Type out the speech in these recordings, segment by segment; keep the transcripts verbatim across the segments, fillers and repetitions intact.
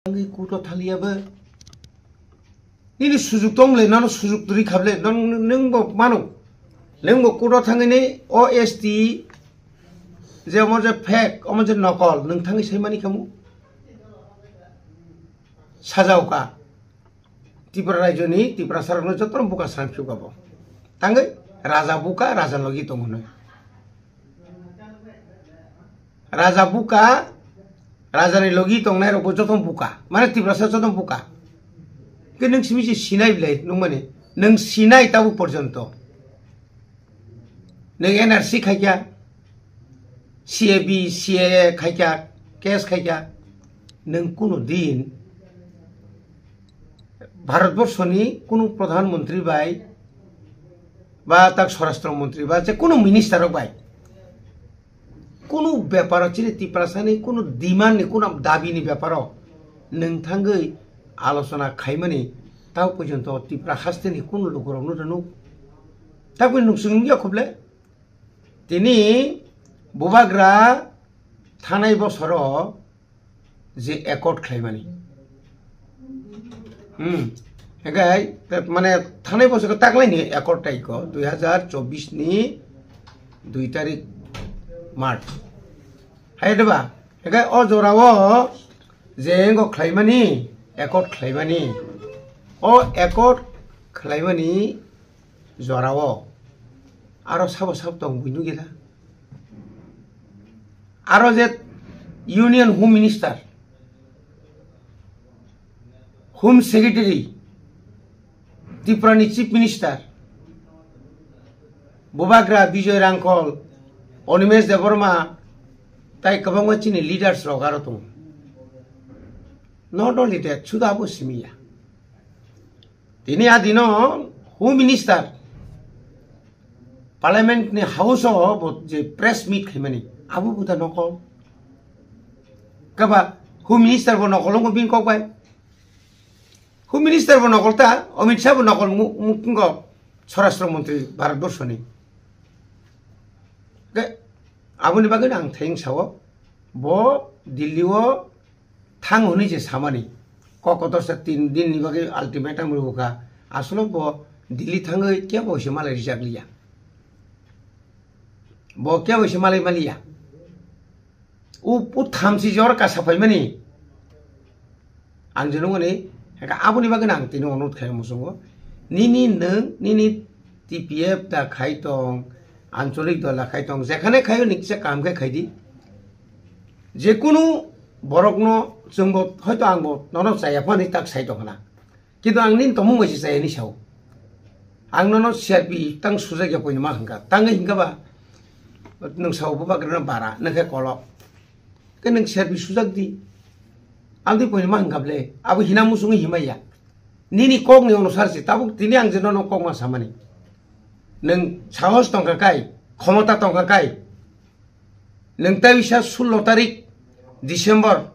Tangwi kuto thaliya bo. Nini sujuk tong le, nano sujuk turi khable, nang, nang bo mano. Nang bo kuto thangini O S T, je omo je fake, omo je nokol, nang thangwi sai mani khamu. Sajao ka. Tripura rajyoni, Tripura sarokno jotono buka sangphiu ka bo. Tangwi raja buka, raja logi tongo noi. Raja buka, rajani logi tongnai rokbo joto buka. Mane Tiprasa joto buka. Ke nwng simi se sinai bilai nung mane. Nwng sinai tabu porjonto. Nwng N R C khaikya, C A B, C A A khaikya, case khaikya. Nwng kuno din Bharatborsoni kuno Pradhan Mantri bai ba tak Swarashtra Mantri ba je kuno minister rok bai Kunu beparo chini Tiprasani kunu demand ni, kunu dabi ni beparo nwng thangwi alochona khaimani tao porjonto Tipra hasteni kunu lukurokno rwnuk. Tabukni nwng chwng nukya khuble? Tini bubagra thanai bosoro je accord khlaimani. Hmm. Hinkhe, mane, thanai bosor taklaini accord taiko, dui hazar chobbish ni dui tarik March. Hai de ba? Hinkhe o jorao je engo khlaimani, accord khlaimani. O accord khlaimani jorao aro sabo sabo tong buino gila. Aro je Union Home Minister, Home Secretary, Tripura ni Chief Minister, Bubagra Bijoy Rangkhol, Animesh Debbarma, tai kwbangma chini leaders rok aro tongo. Not only that, suda abo simiya. Tini a dino Home Minister, Parliament ni House o bo je press meet khaimani, abo bo da nokol. Kaba Home Minister bo nokol wngkha bini kok bai. Home Minister bo nokol ta, Amit Shah bo nokol mu-, mu-, wngkha Swarashtra Mantri Bharat Borshoni. Ke, aboni bagwi ang thayung sao, bo Delhi o thang hwnwi je samani. Kok kotor sa tin din ni bagwi ultimatum rwkha. Aswk bo Delhi thangwi kebo se malai rijak liya. Bo kebo se malai maliya. U, u thamchi jor ka sapai mani. Ang je nungani, heka aboni bagwi ang tini onut khai musungo. Nini nwng, nini T P F da khai tong, ancholik dola khai tong, jekhane khayo ni kisa kam khe khai di. Jekunu borokno chwngbo hoito angbo nono chaya phani tak sai tongkhna. Kintu ang nini tongmung bai se chaya ni sao. Ang nono C R P tang sujak ya poino ma hwnkha. Tangwi hwnkha ba nwng sao bubagrano bara, nwng khe kolok. Khe nwng C R P sujak di. Ang di poino ma hwnkha ble. Abo hina muchungwi himai ya. Nini kok ni onusar se. Tabuk tini ang je nono kok ma samani. Nwng sahos tongkha kai, khomota tongkha kai. Nwng tai wisa sullo tarik December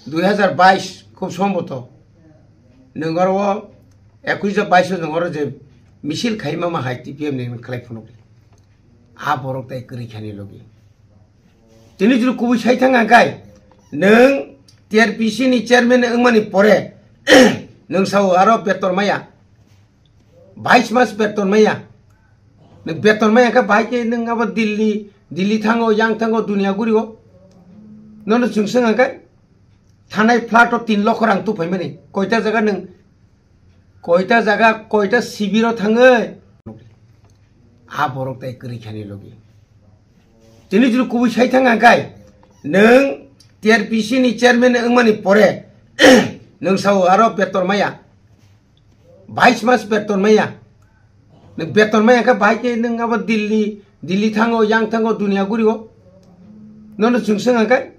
dui hazar bais, khub somboto. Nwng oro o ekush bais o nwng oro je misil khaima ma hai T P F ni nwng khlai phunuk. A borok tai kwrwi khani logi. Tini juru kubui sai thang ang kai. Nwng T R P C ni chairman wngmani pore nwng sao aro betor maya. Bais mas beton maya. Nwng beton maya khe bahai khe nwng abo Delhi, Delhi thango, yang thango, dunia guri o. Nono chwng swng hwnkhe thanai flat o tin lokho rang tuphai mani. Koita jaga nwng, koita jaga, koita sibiro thangwi. A borok tai kwrwi khani logi. Tini juru kubui sai thang ang kai. Nwng T R P C ni chairman wngmani pore nwng sao aro beton maya. Bais mas beton maya. Nwng beton maya khe bahai khe nwng abo Delhi, Delhi thango, yang thango, dunia guri o. Nono chwng swng ang kai.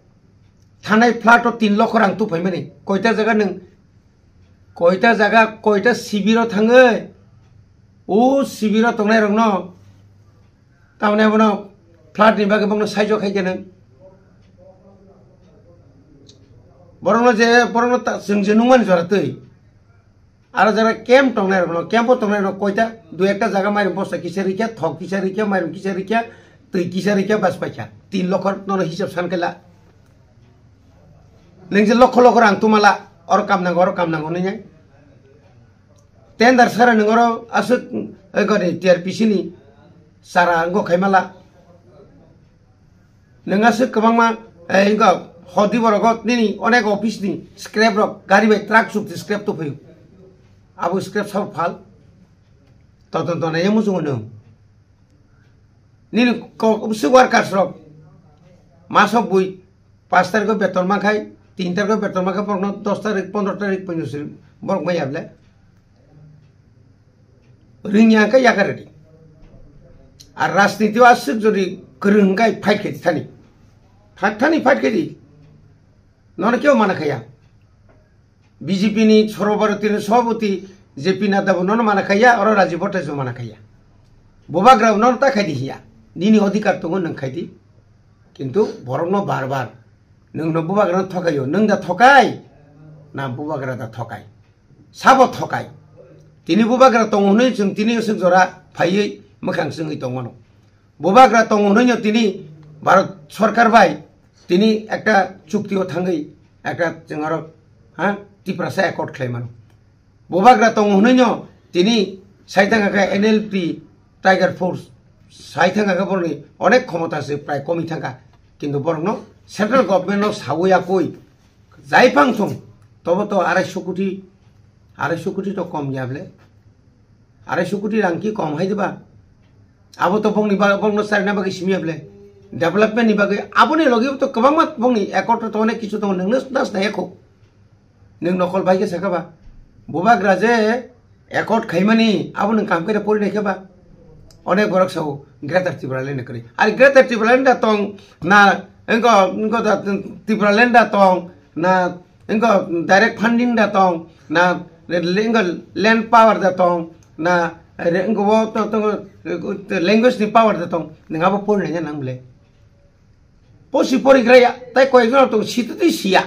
Thanai flat o tin lokho rang tuphai mani. Koita jaga nwng, koita jaga, koita sibiro thangwi. O sibiro tongnai rokno. Tamni abono flat ni bagwi bokno saijo khai khe nwng. Borokno je, borokno ta, chwng je nungmani jora twi. Aro jora camp tongnai rokno, camp o tongnai rok koita, dui ekta jaga mairum bosta kisa rikya, thok kisa rikya, mairum kisa rikya, twi kisa rikya, bas paikha. Tin lokho nono hisab san khe la. Nwng je lokho lokho rang tuma la. Oro kam nango, oro kam nango hwnwi nai. Tender sara nwng oro aswk, eh, gori T R P C ni sara wngkha khaimala. Nwng aswk kwbangma, eh, wngkha hodi borok nini onek office ni scrap rok gari bai truck chukti scrap to phaio. Abo scrap sabo phal. Todonto nai muchungo nwng. Nini kok, bwswk workers rok masok bui paanch tarikh o beton mankhai, tin tarikh o beton mankhai, borokno dos tarikh, pondro tarikh poino siri borok maya ble. Ringya khe yakar di. Ar rajniti o aswk jodi kwrwng hwnkhe fight khe di thani. Thani fight khe di. Nono kebo mana khaya. B J P ni Sarvabharatiya ni Sabhapati J P Nadda bo nono mana khaya, oro Rajiv Bhattacharyya mana khaya. Bubagra nono ta khai di hiya. Nini odhikar tongo nwng khai di. Kintu borokno bar bar nwng no bubagrano thokaio, nwng da thokai? Na bubagra da thokai? Sabo thokai. Tini bubagra tongo hwnwi chwng tini aswk jora phaiwi mwkhang chwngwi tongmano. Bubagra tongo hwnwi no tini Bharat Sarkar bai tini ekta chukti o thangwi ekta chwng aro, ha, Tiprasa accord khlai mano. Bubagra tongo hwnwi no tini sai thangkha khe N L P Tiger Force sai thangkha khe borokni onek khomota se prai komi thangkha. Kintu borokno central government no sawi yakwi jai phang thung, tobo to arai sukoti, arai sukoti to kom ya ble. Arai sukoti rang ki kom hai diba? Abo to bongni ba-, bongno charina bagwi simi ya ble. Development ni bagwi aboni logi to kwbangma bongni accord to onek kichu tongo, nwngno das na ekho. Nwng nokol bai khe sakha ba? Bubagra je accord khaimani abo nwng kaham khe pori nai khe ba? Onek borok sao Greater Tipraland kwrwi. Ar Greater Tipraland da tong na, engko, engko da Tipraland da tong na, engko direct funding da tong na, engko land power da tong na, engko bo to, to, language ni power da tong. Nwng abo pori nai nang ble. Posi porigra ya, tai koyekjon tong sititwi siya.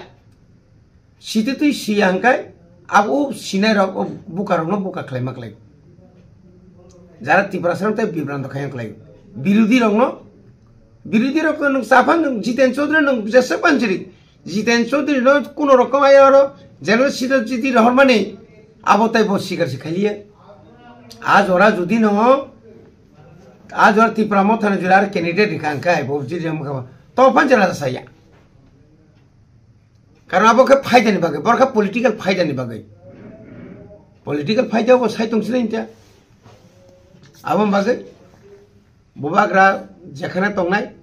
Sititwi siya hwnkhe abo sinai rok o buka rokno buka khlaima khlai. Jara Tiprasa rok tai bibranto khaina khlai. Birodhi rokno, birodhi rokno nwng saphang nwng Jiten Chaudhary nwng jesa panchiri. Jiten Chaudhary no kuno rokom ayo oro general secretary rohormani abo tai bo sikar si khaliya. A jora judi no A jora Tipra Motha ni jora ar candidate rikha hwnkhe bo jiri rang kha to phan jora saya. Karon abo khe phaida ni bagwi, borok khe political phaida ni bagwi. Political phaida bo sai tong sinai ta. Abo bagwi bubagra jekhana tongnai,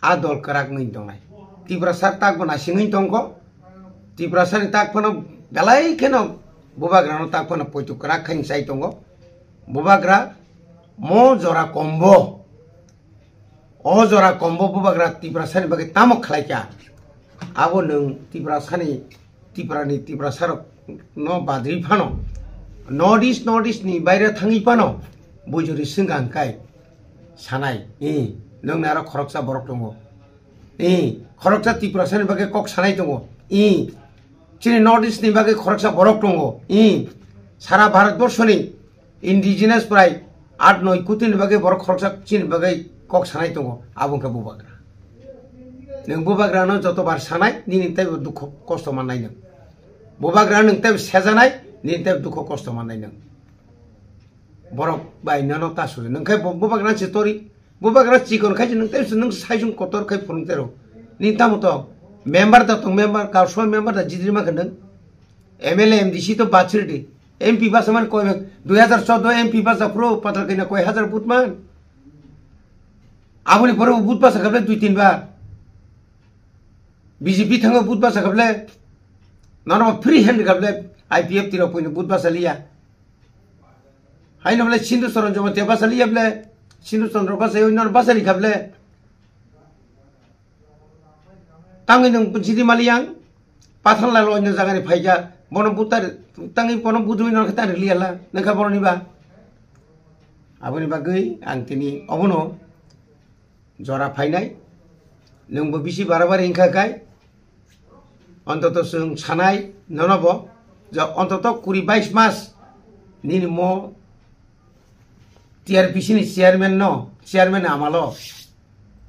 a dol kwrak wngwi tongnai. Tiprasa tak bo nasingwi tongkho. Tiprasa ni tak phano belai kheno bubagra no tak phano poito kwrak khaini chai tongo. Bubagra mo jora kombo. O jora kombo bubagra Tiprasa ni bagwi tamo khlai kha. Abo nwng Tiprasa ni, Tipra ni Tiprasa rok no badri phano. North East, North East ni baire thangwi phano. Bujuri swngkha hwnkhe. Sanai, i, nwng naro khoroksa borok tongo. I, khoroksa Tiprasa ni bagwi kok sanai tongo. I, chini North East ni bagwi khoroksa borok tongo. I, sara Bharat borso ni indigenous prai aat noi koti ni bagwi borok khoroksa chini bagwi kok sanai tongo. Abo wngkha bubagra. Nwng bubagra no joto bar sanai, nini teibo dukho kosto mannai nwng. Bubagra nwng teibo sejanai, nini teibo dukho kosto mannai nwng. Borok bai nono ta suri. Nwng khai bo-, bubagra se tori. Bubagra chikon khai se nwng tei nwng saisung kotor khai phunuk tero. Ni tamo to member da tong member, council member da jidri ma khandang. M L A, M D C to bachir di. M P basa man koi dui hajar choudo M P basa pro patal kaina koi hajar vote man. Aboni pore vote basa kable dui tin bar. B J P thango vote basa kable. Nono free hand kable I P F T rok puino vote basa liya. Haino bole Sindhu Charan Jamatia basa liya bole. Sindhu Chandra basa yoi nor basa rikha bole. Tangwi nwng jidi mali yang. Pathan lalo onyo jagani phaikha. Bono butar tangwi bono budui nor khe tang liya la. Nangkha bono niba. Aboni bagwi ang tini obono jora phainai. Nwngbo bisi barabari wngkha khai, ontoto chwng sanai nono bo, je ontoto kuri bais mas nini mo T R P C ni chairman no, chairman amalo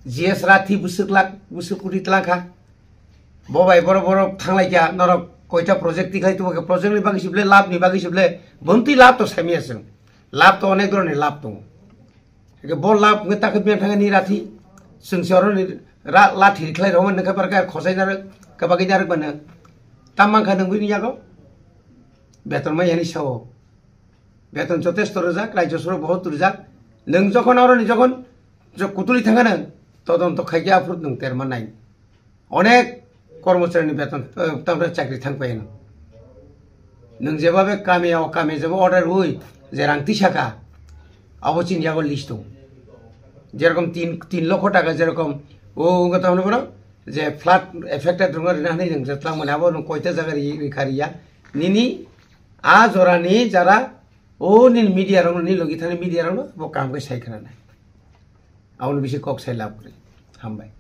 G S Rathi bwswk lak, bwswk kuri tlangkha. Bo bai borok, borok thanglaikha norok Koita project tikhlai tubo ke project ni bagwi sible, lab ni bagwi sible, bonti lab to sami asung. Lab to onek dhoroni lab tongo. Eke bo lab nge takhe biang thangani rathi. Sung se oro ni ra, lathi khlai roma nang khe barka khosai narwk, kabagi narwk bana. Tam mangkha nang bini yago. Beton mai yani sao. Beton jotesto rwjak, rajyo soro bohot rwjak. Nang jokhon oro ni jokhon jo kutuli thangana, todonto khaikhe aphuru nang terma nai. Onek kormocharini beton, eh, tamre chakri thang paino. Nwng jebabe kami o kami jeba order hui je rang tisaka, abo chini yago list tongo. Jerokom tin, tin lokho taka jerokom o wngkha tamo bono je flood affected rwngno rina hwnwi nwng je twlang mani abo nwng koita jaga ri, ri kha riya. Nini a jorani jara o nini media rokno, nini logi thani media rokno bo kam khe sai khna nai. Aboni bisi kok sai lab kwrwi. Hambai.